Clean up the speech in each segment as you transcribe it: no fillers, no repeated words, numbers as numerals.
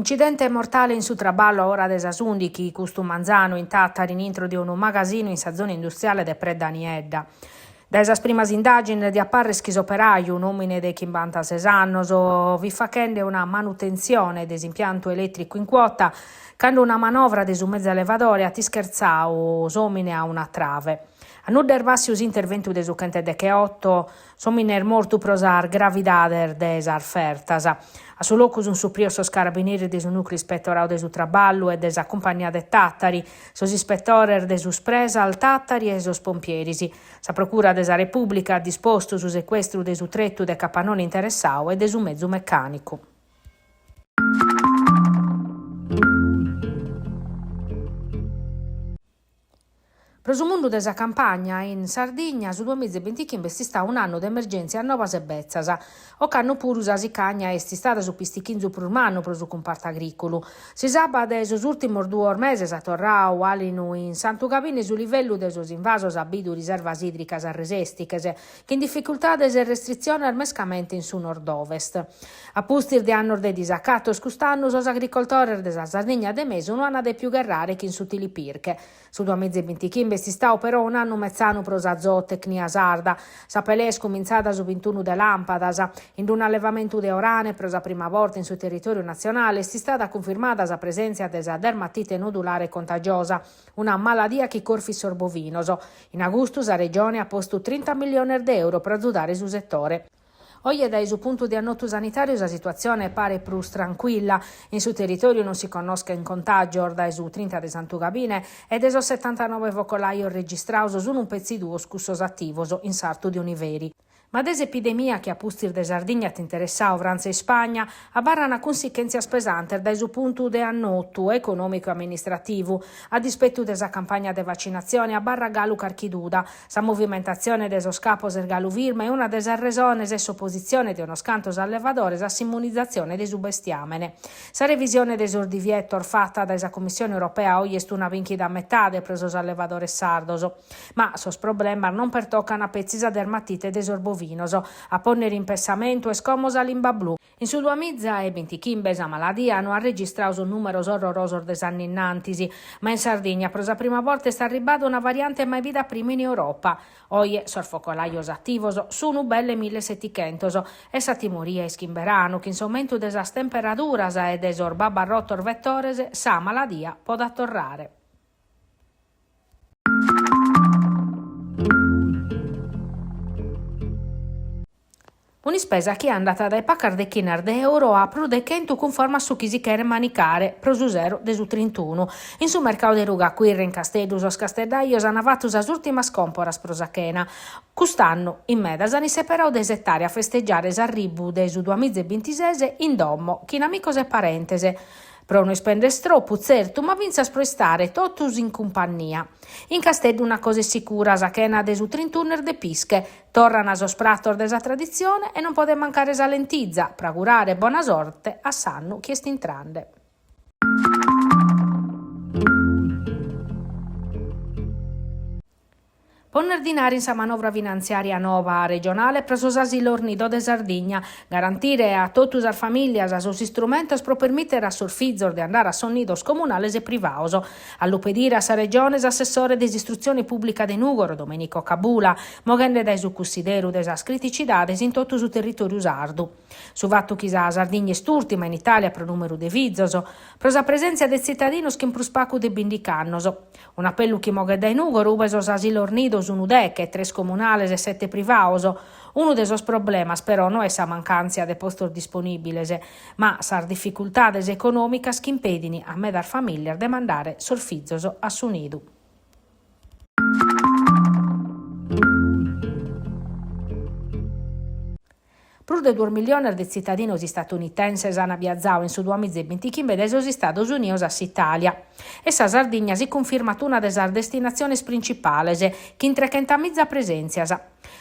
Incidente mortale in su traballu a ora de sas ùndichi custu manzanu in Tàtari in intro de unu magasinu in sa zona industriale de Predda Niedda. Dae sas primas indàgines diat parrer chi s'operaju, un'òmine de chimbantases annos, fit fachende una manutentzione de s'impiantu elètricu in cuota cando una manovra de su mezu elevadore at ischertzadu s'òmine a una trave. A nudda est bàssiu s'interventu de su chentedecheoto, s'òmine est mortu pro sas gravidades de sas fertas. A su locu sunt suprios sos carabineris de su Nùcleu Ispetoradu de su Traballu e de sa Cumpagnia de Tàtari, sos ispetores de su Spresal Tàtari e sos pompieris. Sa Procura de sa Repùblica at dispostu su secuestru de su tretu de capanone interessadu e de su mezu mecànicu. Pro su mundu de sa campagna in Sardigna su duamiza e bintichimbe est istadu un'annu de emergèntzias novas e betzas. Ocannu puru sa sicagna est istada su pistichinzu prus mannu pro su cumpartu agrìculu. Si s'abba de sos ùrtimos duos meses at torradu àlinu in Santu Gabine su livellu de sos invasos at bidu riservas ìdricas resèstiches, chin dificultades e restritziones mescamente in su nord-ovest. A pustis de annos de disacatos, cust'annu sos agricoltores de sa Sardigna de mesu no ant dèpiu gherrare chin su tilipirche. Su duamiza e bintichimbe est istadu però un'annu metzanu pro sa zootecnia sarda. Sa pelea est cumintzada su bintunu de làmpadas. In un'allevamentu de Orane, pro sa prima borta in su territòriu natzionale, est istada cunfirmada sa presèntzia de sa dermatite nodulare contagiosa, una maladia chi corfit sos bovinos. In agustu sa Regione at postu trinta milliones de euro pro azudare su setore. Oje dae su puntu de annotu sanitàriu sa situatzione paret prus trancuilla. In su territòriu non si connoschent contàgios dae su trinta de Santu Gabine e de sos setantanoe focolajos registrados sunt petzi duos cussos ativos in sartu de Oniveri. Ma de s'epidemia chi a pustis de Sardigna at interessadu Frantza e Ispagna, abarrant cunsichèntzias pesantes dae su puntu de annotu econòmicu e amministrativu. A dispetu de sa campagna de vacinatzione abarrat galu carchi duda. Sa movimentatzione de sos capos est galu firma e una de sas resones est s'opositzione de unos cantos allevadores a s'immunizatzione de su bestiàmene. Sa revisione de sos divietos fata dae sa Cummissione Europea oje est una bìnchida a metade pro sos allevadores sardos. Ma sos problemas non pertocan petzi sa dermatite de sos bovinos. A pònnere in pessamentu est como sa limba blu. In su duamiza e bintichimbe sa maladia no at registradu sos nùmeros orrorosos de s'annu innantis, ma in Sardigna pro sa prima borta est arribbada una variante mai bida prima in Europa. Oje sos focolajos ativos sun belle millesetichentos e sa timoria est chi in beranu, chin s'aumentu de sas temperaduras e de sos babbarrotos vetores, sa maladia podat torrare. Un'ispesa chi andat dae pacas dechinas de euro a prus de chentu cunforma a su chi si cheret manicare pro su sero de su trintunu. In su mercadu de Ruga Quirra in Casteddu sos casteddajos ant fatu sas ùrtimas còmporas pro sa chena. Cust'annu in medas ant isseperadu de isetare a festegiare s'arribu de su duamiza e bintises in domo chin amicos e parentes. Pro no ispender tropu, tzertu, ma fintzas pro istare totus in cumpannia. In Casteddu una cosa est sicura, sa chena de su trintunu est de pische, Torran sos pratos de sa traditzione e non podet mancare sa lentiza pro augurare bona sorte a s'annu chi est intrande. Ponner dinari in sa manovra finantziària nova regionale pro sos asilos nido de Sardigna, garantire a totu sas famìlias sos istrumentos pro permìtere a sos fizos de andare a sos nidos comunales e privados. A lu pedire a sa Regione s'assessore de s'istrutzione pùblica de Nùgoro, Domenico Cabula, moghende dae su cussideru de sas criticidades in totu su territòriu sardu. Su fatu chi sa Sardigna est ùrtima in Itàlia pro nùmeru de fizos, pro sa presèntzia de tzitadinos chin prus pagu de bìndichi annos. Un'apellu chi moghet dae Nùgoro, ue sos asilos nidos sun deche, tres comunales e sete privados. Unu de sos problemas però no est sa mancàntzia de postos disponìbiles, ma sas dificultades econòmicas chi impedin a medas famìlias de mandare sos fizos a su nidu. Prus de duos milliones de tzitadinos istatunitenses ant biazadu in su duamiza e bintichimbe dae sos Istados Unidos a s'Itàlia e sa Sardigna si cunfirmat una de sas destinatziones principales, chin trechentamìza presèntzias.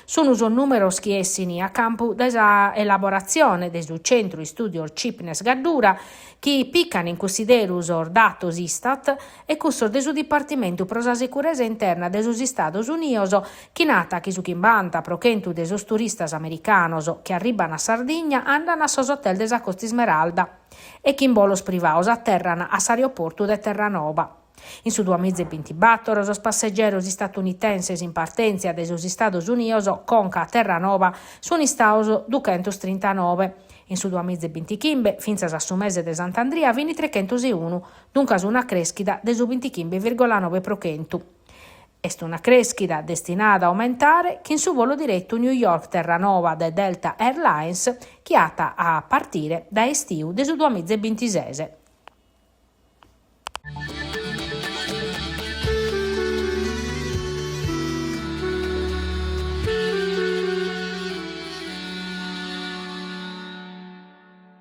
Sunu sos nùmeros chi essin a campu dae sa elaboratzione de su Centru Istùdios Cipnes Gaddura, chi pican in cussideru sos datos Istat e cussos de su Dipartimentu pro sa Sicuresa Interna de sos Istados Unios, chi nat chi su chimbanta pro chentu de sos turistas americanos chi arribant. arriban a Sardigna andan a sos hotel de sa Costa Ismeralda e chin bolos privados aterran a s'aeroportu de Terranoba. In su duamiza e bintibator sos passegeros istatunitenses in partèntzia dae sos Istados Unidos conca a Terranoba sunt istados duchentostrintanove, in su duamiza e bintichimbe, fintzas a su mese de Sant'Andria, fint trechentos e unu, duncas una crèschida de su bintichimbe virgola nobe pro chentu. Est una crèschida destinada a aumentare chin su volu diretu New York-Terranova de Delta Airlines chi at a partire dae estiu de su duamiza e bintises.